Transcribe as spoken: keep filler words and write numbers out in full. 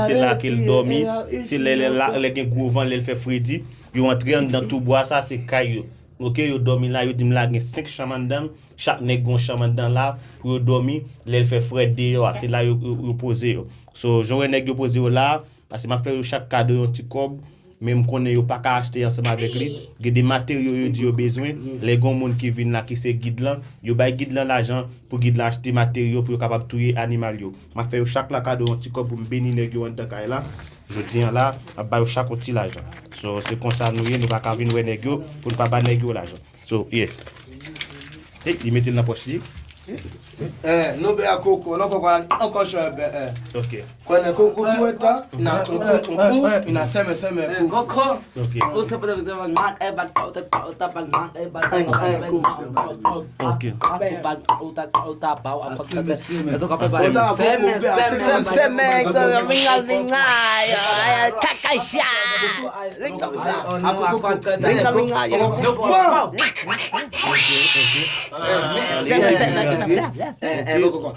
Se la ke l dòmi. Se lè, lè, la, lè gen gwo van, lè l fè fredi, yo antre anndan tou bwa sa, se kay yo. Oke, yo dòmi la, yo di m la gen senk chanm anndan, chak nèg gen yon chanm anndan la pou yo dòmi, lè l fè frèt deyò a, se la yo, yo, yo poze yo. So, jan w wè nèg yo poze yo la, paske m ap fè yo chak kado yon ti kòb, men m konnen yo pa ka achte ansanm avèk li. Gen de materyo yo di yo bezwen, lè gen yon moun ki vin la ki se gid lan, yo bay gid lan lajan pou gid lan achte materyo pou yo kapab touye animal yo. M ap fè yo chak la kado yon ti kòb pou m beni nèg yo anndan kay la. Jodi a la, m ap ba yo chak yon ti lajan. So, se konsa nou ye, nou pa ka vin wè nèg yo pou n pa ba nèg yo lajan. So, yes. Hey, li mete l nan pòch li. Eh, nou bè a koko, non koko la, ankò chè bè, eh. Ok. Kwenè koko tou eta, na koko, koko, na sèmè, sèmè, koko. Koko. Ok. Ou se pwotèktè mak e bat, pwotèktè mak e bat, eh, koko. Ok. Sèmè, sèmè, sèmè, kakasha. Sèmè, sèmè, sèmè. Eh, eh, koko.